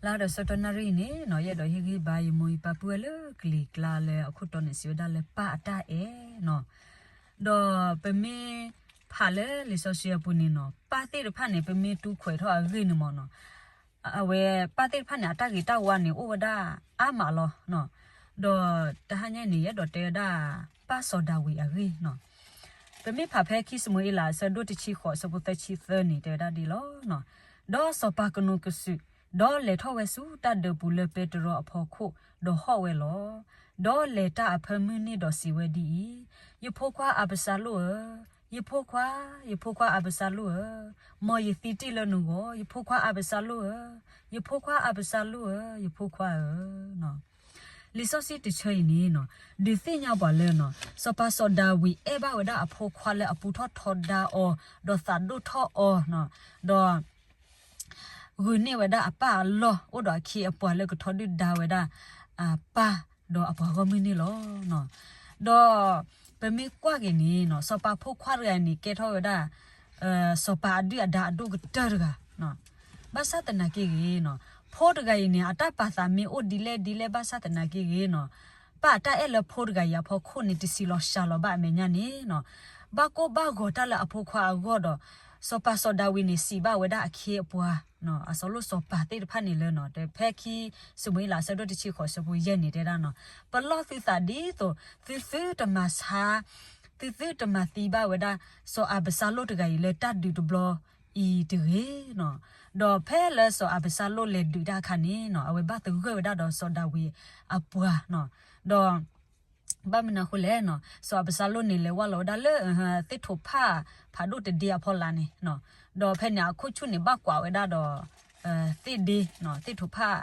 လါဒီးဆၢကတီၢ်နၣ်ရံၣ်အံၤန့ၣ်နီၤ ယအဲၣ်ဒိးဟ့ၣ်ဂံၢ်ဘါယမိၢ်ယပၢ်ပုၢ်ဝဲၢ်လၢကလံၤကျါလၢအခိၣ်တီန့ၣ်စံးဝဲဒၣ်လၢပၢ်အတၢ်အဲၣ်နီၤ. ဒီးပမ့ၢ်ဖးလၢလံာ်စီဆှံအပူၤန့ၣ်နီၤ ပၢ်သ့ၣ်တဖၣ်န့ၣ် ပမ့ၢ်တူၢ်ခွဲးထီၣ်အဂ့ၢ်န့ၣ်မ့ၢ်နီၤ အဝဲပၢ်သ့ၣ်တဖၣ်န့ၣ် အတၢ်ဂ့ၤတၢ်ဝါန့ၣ်အိၣ်ဝဲဒၣ်အါမးလီၤ. ဒီးတဟါညါအံၤန့ၣ် ယအဲၣ်ဒိးတဲဝဲဒၣ် ပၢ်စီၤဒၤဝံးအဂ့ၢ်နီၤ. ပမ့ၢ်ဖးဖဲခံၡမူၤအ့လး အဆၢဒိၣ်တဆံဃိး အဆၢဖိသၢဆံသၢန့ၣ် တဲဝဲဒၣ်ဒ်လီၤ. ဒီးစီၤပၤကနိးကစုာ်, ဒီးလဲၤထီၣ်ဝဲဆူတၢ်ဒၢးပူၤလၢပဲတြီအဖီခိၣ်, ဒီးဟီၣ်ဝဲလီၤ. ဒီးလဲၤတၢ်အဖၢမုၢ်နံၤဒီးစံးဝဲဒ်အံၤ, ယဖိခွါအၤဘၡါလိၣ်ဧၢ, ယဖိခွါ, ယဖိခွါအၤဘၡါလိၣ်ဧၢ, မ်ယသံတ့ၢ်လၢနဂီၢ်, ယဖိခွါအၤဘၡါလိၣ်ဧၢ, ယဖိခွါအၤဘၡါလိၣ်ဧၢ, ယဖိခွါဧၢ. လံာ်စီဆှံတဆၢအံၤန့ၣ်နီၤ ဒုးသ့ၣ်ညါပှၤလၢနီၤ စီၤပၤစီၤဒၤဝံးအဲၣ်ဘၣ်ဝဲဒၣ်အဖိခွါလၢအပူထီၣ်ထီဒါအီၤ, ဒီးသးဒိၣ်ထီၣ်အီၤ, ဒီး ဂုာ်န့ၢ်ဝဲဒၣ်အပၢ်အလီၢ် အိၣ်ဒီးအခ့အပှၤလၢကထီဒုၣ်ဒါဝဲဒၣ် အပၢ်ဒီးအပှၤဂီၢ်မုၢ်န့ၣ်လီၤ. ဒီးပမ့ၢ်ကွၢ်က့ၤန့ၣ်နီၤ စီၤပၤဖိခွါတဂၤန့ၣ် ကဲထီၣ်ဝဲဒၣ် စီၤပၤအဒုၣ်အဒါအဒိၣ်ကတၢၢ်တဂၤ ဘၣ်ဆၣ်သနာ်က့ဂ့ၤနီၤ ဖိတဂၤအံၤန့ၣ် အတၢ်ပာ်သးမ့ၢ်အိၣ်ဒ်လဲၣ်ဒ်လဲၣ် ဘၣ်ဆၣ်သနာ်က့ဂ့ၤနီၤ ပၢ်အတၢ်အဲၣ်လၢဖိတဂၤအံၤအဖီခိၣ်န့ၣ် တဆံးလီၤစှၤလီၤဘၣ်အမဲာ်ညါန့ၣ်နီၤ ဘၣ်ကိၢ်ဘၣ်ဂီၤတၢ်လၢအဖိခွါအဂီၢ်ဒီး စီၤပၤစီၤဒၤဝံးန့ၣ် စံးဘၣ်ဝဲဒၣ်အခ့အပှၤ အစီၤလိၣ်စီၤပၤသ့ၣ်တဖၣ်န့ၣ်လၢနီၤ ဖဲခံၡမူၤအ့လး အဆၢဒိၣ်တဆံဃိး အဆၢဖိယဲၢ်န့ၣ် တဲဒၣ်နီၤ ပလီၢ်သုသးဒ်သိး သုသုတမၤဆါ သုသုတမၤသံဘၣ်ဝဲဒၣ် စီၤအၤဘၡါလိၣ်တဂၤအံၤလၢတၢ်ဒုးတဘျီအံၤတဂ့ၤနီၤ. ဒီးဖဲလၢစီၤအၤဘၡါလိၣ်လဲၤဒုးတၢ်အခါန့ၣ်နီၤ အဝဲဘၣ်သဂၢၢ်ဝဲဒၣ်ဒီးစီၤဒၤဝံးအပှၤနီၤ ဒီး ဘၣ်မနုၤအဃိလဲၣ်နီၤ စီၤအၤဘၡါလိၣ်န့ၣ် လဲၤဝဲလီၤဝဲဒၣ်လၢ သ့ၣ်ထိးဖၣ်ဖးဒိၣ်တဒ့အဖီလာ်န့ၣ်နီၤ ဒီးဖဲန့ၣ် အခိၣ်ဆူၣ်န့ၣ် ဘၣ်ကွၢ်ဝဲဒၣ်ဒီး သ့ၣ်ဒ့ သ့ၣ်ထိးဖၣ်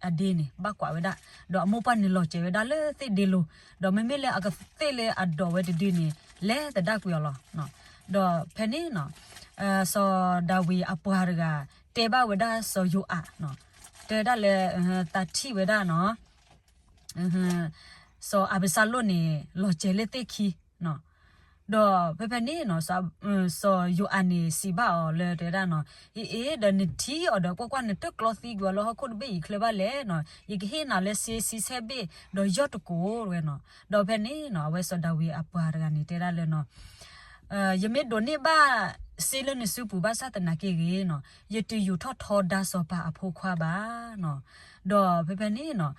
အဒ့န့ၣ် ဘၣ်ကွၢ်ဝဲဒၣ် ဒီးအမိၢ်ပှၢ်န့ၣ်လီၤစဲၤဝဲဒၣ်လၢသ့ၣ်ဒ့လိၤ ဒီးမ့မ့ၢ်လၢအကသ့ၣ်လၢအဒိးဝဲတဒုန့ၣ် လဲၤသဒၣ်ကွံာ်အီၤလီၤ. ဒီးဖဲန့ၣ်နီၤ စီၤဒၤဝံးအပှၤတဂၤ တဲဘၣ်ဝဲဒၣ်စီၤယိၤအး တဲဒၣ်လၢ သးထံၣ်ဝဲဒၣ်နီၤ စီၤအၤဘၡါလိၣ်န့ၣ် လီၤစဲၤလၢသ့ၣ်ခံ ဒီးဖဲဖဲန့ၣ်နီၤ စီၤယိၤအၤန့ၣ် စံးဘၣ်အီၤလၢတဲဝဲဒၣ်နီၤ အ့ အ့ ဒီးနထံၣ်အီၤဒီး ကွၢ်ကွၢ်နတကျီသံကွံာ်အီၤလၢဟီၣ်ခိၣ်တဘ့ၣ်အံၤချၢဘၣ်လဲၣ်နီၤ ယကဟ့ၣ်နၤလၢစ့ဆံဆဲဘ့ၣ် ဒီးယီၢ်တကိးဝဲနီၤ. ဒီးဖဲန့ၣ်နီၤ အဝဲစီၤဒၤဝံးအပှၤတဂၤန့ၣ် တဲဒၣ်လၢနီၤ ယမ့ၢ်ဒိးန့ၢ်ဘၣ်စ့လၢနစုပူၤဘၣ်ဆၣ်သနာ်က့ဂ့ၤနီၤ ယတယူာ်ထီၣ်ထီဒါစီၤပၤအဖိခွါဘၣ်နီၤ. ဒီးဖဲဖဲန့ၣ်နီၤ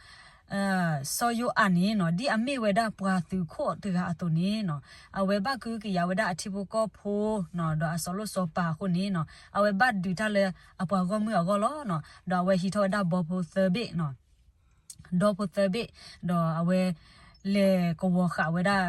စီၤယိၤအၤန့ၣ်နီၤ ဒ်အမ့ၢ်ဝဲဒၣ်ပှၤသုးခိၣ်တဂၤအသိးန့ၣ်နီၤ အဝဲဘၣ်ကဟုကယာ်ဝဲဒၣ်အထံဖိကီၢ်ဖိနီၤ ဒီးအစီၤလိၣ်စီၤပၤအဃိန့ၣ်နီၤ အဝဲဘၣ်ဒုးတၢ်လၢအပှၤဂီၢ်မုၢ်အဂီၢ်လီၤနီၤ. ဒီးအဝဲဟံးထီၣ်ဝဲဒၣ်ဘီဖိသၢဘ့ၣ်နီၤ ဒီဖိသၢဘ့ၣ် ဒီးအဝဲလဲၤကဝီၤဃာ်ဝဲဒၣ်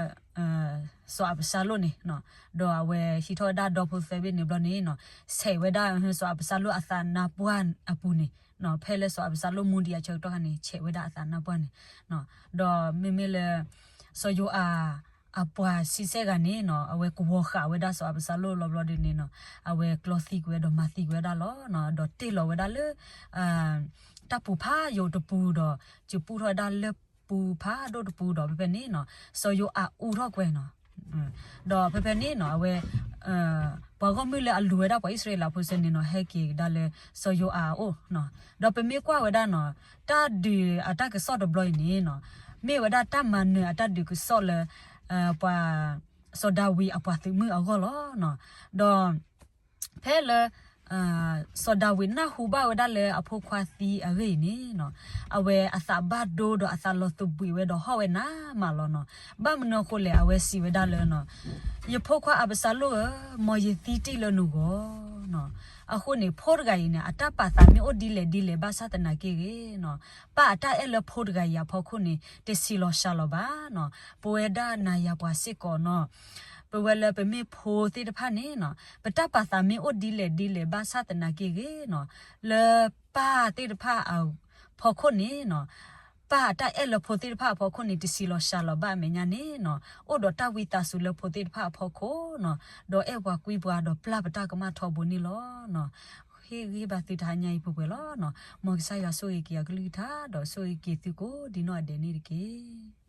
စီၤအၤဘၡါလိၣ်န့ၣ်နီၤ ဒီးအဝဲဟံးထီၣ်ဝဲဒၣ်ဒီဖိသၢဘ့ၣ်န့ၣ်ဘျီန့ၣ်နီၤ ဆဲးဝဲဒၣ်စီၤအၤဘၡါလိၣ်အသးနါပှၢ်အပူၤန့ၣ်နီၤ ဖဲလၢစီၤအၤဘၡါလိၣ်မူဒံးအဆၢကတီၢ်ခါန့ၣ် ဆဲးဝဲဒၣ်အသးနါပှၢ်န့ၣ်နီၤ ဒီးမ့မ့ၢ်လၢ စီၤယိၤအၤ အပှၤဆံဆဲဂၤန့ၣ်နီၤ အဝဲကဝီၤဃာ်ဝဲဒၣ်စီၤအၤဘၡါလိၣ်လီၤဘျီဒ်န့ၣ်နီၤ အဝဲကျီသံကွံာ်ဝဲဒီးမၤသံကွံာ်ဝဲဒၣ်လီၤနီၤ ဒီးတ့ၢ်လီၤဝဲဒၣ်လၢ တၢ်ပူၤဖးယိာ်တပူၤဒီး စူးပူထီၣ်ဝဲဒၣ်လၢပူၤဖးဒိၣ်တပူၤဒီး ဖဲဖဲန့ၣ်နီၤ စီၤယိၤအၤအူထီၣ်ကွံာ်နီၤ ဒီးဖဲဖဲန့ၣ်နီၤ အဝဲ ပှၤဂီၢ်မုၢ်လၢအလူၤဝဲဒၣ်ပှၤအံၣ်စရ့လးဖိစ့ၢ်န့ၣ်နီၤ ဟဲက့ၤကဒါလၢစီၤယိၤအၤအအိၣ်နီၤ ဒီးပမ့ၢ်ကွၢ်ဝဲဒၣ်နီၤ တၢ်ဒုးအတၢ်ကစီၣ်တဘျီအံၤန့ၣ်နီၤ မ့ၢ်ဝဲဒၣ်တၢ်မၤနၢၤအတၢ်ဒုးကစီၣ်လၢ ပှၤ စီၤဒၤဝံးအပှၤသုးမုၢ်အဂီၢ်လီၤနီၤ ဒီး ဖဲလၢ စီၤဒၤဝံးနၢ်ဟူဘၣ်ဝဲဒၣ်လၢအဖိခွါသံအဂ့ၢ်အံၤန့ၣ်နီၤ အဝဲအသးဘၣ်ဒိဒီးအသးလီၤသဘှံးဝဲဒီးဟီၣ်ဝဲနးမးလီၤနီၤ. ဘၣ်မနုၤအဃိလဲၣ် အဝဲစံးဝဲဒၣ်လၢနီၤ ယဖိခွါအၤဘၡါလိၣ်ဧၢ, မ်ယသံတ့ၢ်လၢနဂီၢ်နီၤ. အဃိန့ၣ် ဖိတဂၤအံၤန့ၣ် အတၢ်ပာ်သးမ့ၢ်အိၣ်ဒ်လဲၣ်ဒ်လဲၣ်ဘၣ်ဆၣ်သနာ်က့ဂ့ၤနီၤ ပၢ်အတၢ်အဲၣ်လၢဖိတဂၤအံၤအဖီခိၣ်န့ၣ် တဆံးလီၤစှၤလီၤဘၣ်နီၤ. ပဝဲဒၣ်နၤယၤပှၤစ့ၢ်ကီးနီၤ ပဝဲလၢပမ့ၢ်ဖိသ့ၣ်တဖၣ်န့ၣ်နီၤ ပတၢ်ပာ်သးမ့ၢ်အိၣ်ဒ်လဲၣ်ဒ်လဲၣ်ဘၣ်ဆၣ်သနာ်က့ဂ့ၤနီၤ လၢပၢ်သ့ၣ်တဖၣ်အဖီခိၣ်န့ၣ်နီၤ ပၢ်အတၢ်အဲၣ်လၢဖိသ့ၣ်တဖၣ်အဖီခိၣ်န့ၣ် တဆံးလီၤစှၤလီၤဘၣ်အမဲာ်ညါန့ၣ်နီၤ အိၣ်ဒီးတၢ်ဝံသးစူၤလၢဖိသ့ၣ်တဖၣ်အဖီခိၣ်နီၤ ဒီးအဲၣ်ပှၤကွံပှၤဒီးပျၢ်ပတၢ်ကမၣ်ထီဘိန့ၣ်လီၤနီၤ. ဟ့ၣ်ဂံၢ်ဘါသုတဟါညါအံၤပှဲၤပှဲၤလီၤနီၤ. မ်ကစၢ်ယွၤဆိၣ်ဂ့ၤက့ၤအကလုၢ်ကထါ ဒီးဆိၣ်ဂ့ၤက့ၤသုကိးဒံနီၢ်ဂၤဒဲးန့ၣ်တက့ၢ်.